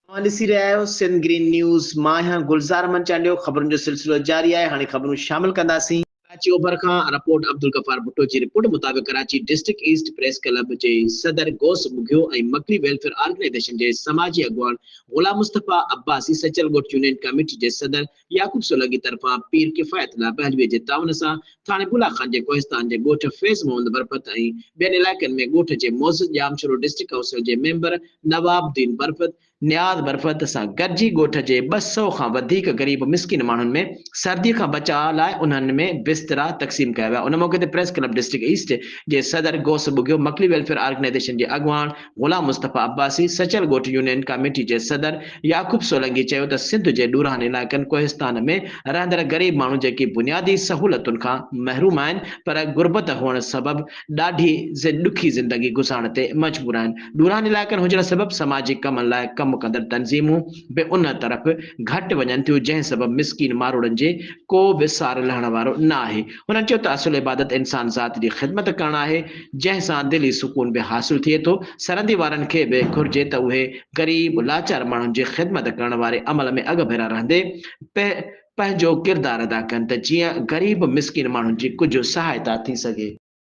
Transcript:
اوهان ڏسي رهيا آهيو سنڌ گرين نيوز، مان آهيان گلزار احمد چانڊيو، خبرن جو سلسلو جاري آهي، هاڻي خبرون شامل ڪنداسين. ڪراچي اوڀر کان رپورٽ عبدالغفار ڀٽو جي رپورٽ مطابق Karachi district east press club جي صدر غوث ٻگهيو ۽ مڪلي ويلفيئر آرگنائيزيشن جي سماجي اڳواڻ غلام مصطفيٰ عباسي سچل ڳوٺ يونين ڪاميٽي جي صدر يعقوب سولنگي طرفان پير ڪفايت الله بهلوي جي تعاون سان ٿاڻي بولا خان جي ڪوهستان جي ڳوٺ فيض محمد برفت ۽ ٻين علائقن ۾ ڳوٺ جي معزز ڄامشورو ڊسٽرڪٽ ڪائونسل جي ميمبر نواب الدين برفت، نياز برفت سان گڏجي ڳوٺ جي 200 کان وڌيڪ غريب مسڪين ماڻهن ۾ سردي کان بچاء لاء انهن ۾ بسترا تقسيم ڪيا ويا ان موقعي تي پريس ڪلب ڊسٽرڪٽ ايسٽ جي صدر غوث ٻگهيو، مڪلي ويلفيئر آرگنائيزيشن جي اڳواڻ غلام مصطفيٰ عباسي، سچل ڳوٺ يونين ڪاميٽي جي صدر يعقوب سولنگي چيو ته سنڌ جي ڏورانهن علائقن ڪوهستان ۾ رهندڙ غريب ماڻهو جيڪي بنيادي سهولتن کان محروم آهن پر غربت هئڻ سبب ڏاڍي ڏکي زندگي گذارڻ تي مجبور آهن. ڏورانهن علائقن هجڻ سبب سماجي ڪمن لاء ڪم ڪندڙ تنظيمون به ان طرف گهٽ وڃن ٿيون جنهن سبب مسڪين ماروئڙن جي ڪو به سار لهڻ وارو نه آهي. هنن چيو ته اصل عبادت انسان ذات جي خدمت ڪرڻ آهي جنهن سان دلي سڪون به حاصل ٿئي ٿو. سرندي وارن کي به گهرجي ته اهي غريب لاچار ماڻهن جي خدمت ڪرڻ واري عمل ۾ اڳڀرا رهندي پنهنجو ڪردار ادا ڪن ته جيئن غريب مسڪين ماڻهن جي ڪجهه سهائتا ٿي سگهي.